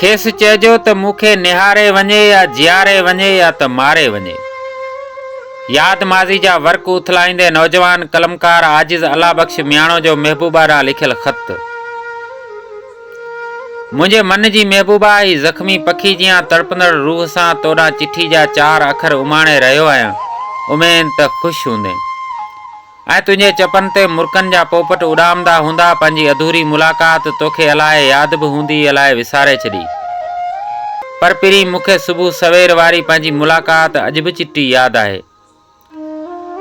کيس چئجو ته مون کي نهاري وڃي يا جياري وڃي يا ته ماري وڃي. ياد ماضي جا ورق اٿلائيندي نوجوان قلمڪار عاجز الله بخش مياڻو جو محبوبه ڏانهن لکيل خط. منهنجي من جي محبوبه هي زخمي پکي جيان تڙپندڙ روح سان تو ڏانهن چٺي جا چار اکر اماڻي رهيو آهيان. اميد ته خوش هوندين. ۽ تنهنجي چپن تي مرڪن جا پوپٽ اڏامندا هوندا، پنهنجي اڌوري ملاقات توکي الائي ياد به هوندي الائي وساري ڇڏي. پر پرين مون کي صبح سوير واري پنهنجي ملاقات اڄ به چٽي ياد آهي.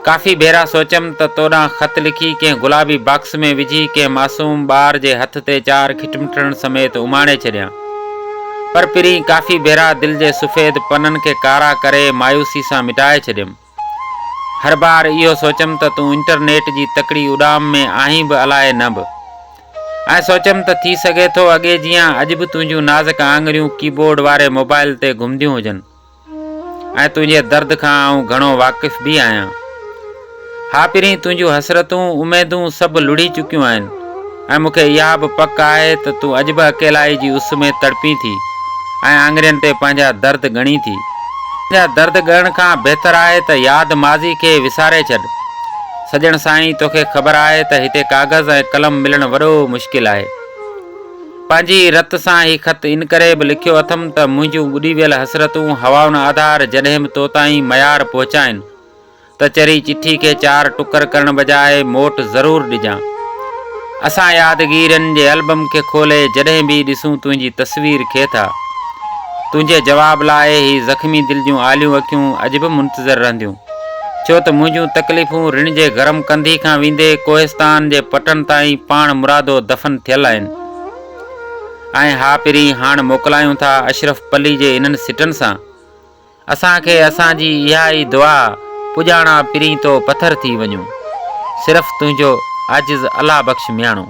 ڪافي ڀيرا سوچيم ته تو ڏانهن خط لکي ڪنهن گلابي باڪس ۾ وجهي ڪنهن معصوم ٻار جي هٿ تي چار کٽمٺڙن سميت اماڻي ڇڏيان. پر پرين ڪافي ڀيرا دل جي سفيد پنن کي ڪارا ڪري مايوسي سان مٽائي ڇڏيم. هر بار اهو سوچيم ته تون انٽرنيٽ جي تڪڙي اڏام ۾ آهين به الائي نه به. ۽ سوچيم ته ٿي سگهي ٿو اڳي جيان اڄ به تنهنجون نازڪ آڱريون ڪي بورڊ واري موبائل تي گهمنديون هجن. ۽ تنهنجي درد کان آئون گهڻو واقف به آهيان. ها پرين تنهنجون حسرتون، اميدون سڀ لڙهي چڪيون آهن. ۽ مون کي اها به پڪ آهي ته تون اڄ به اڪيلائي جي اس ۾ تڙپين ٿي ۽ آڱرين تي پنهنجا درد ڳڻين ٿي. پنهنجا درد ڳڻڻ کان بهتر آهي ته ياد ماضي کي وساري ڇڏ. سڄڻ سائين توکي خبر آهي ته هتي ڪاغذ ۽ قلم ملڻ وڏو مشڪل آهي. پنهنجي رت سان هي خط انڪري به لکيو اٿم ته منهنجون ٻڏي ويل حسرتون هوائن آڌار جڏهن به تو تائين ميار پهچائين. ته چري چٺي کي چار ٽڪر ڪرڻ بجاء موٽ ضرور ڏجان. اسان يادگيرين جي البم کي کولي جڏهن به ڏسون تنهنجي تصوير کي ٿا. تنهنجي جواب لاء هي زخمي دل جون آليون اکيون اڄ به منتظر رهنديون. ڇو ته منهنجون تڪليفون رڻ جي گرم ڪنڌي کان ويندي ڪوهستان جي پٽن تائين پاڻ مرادو دفن ٿيل آهن. ۽ ها پرين هاڻ موڪلايون ٿا اشرف پلي جي انهن سٽن سان. اسان کي اسان جي اها ئي دعا پڄاڻا پرين تو پٿر ٿي وڃون. صرف تنهنجو عاجز الله بخش مياڻو.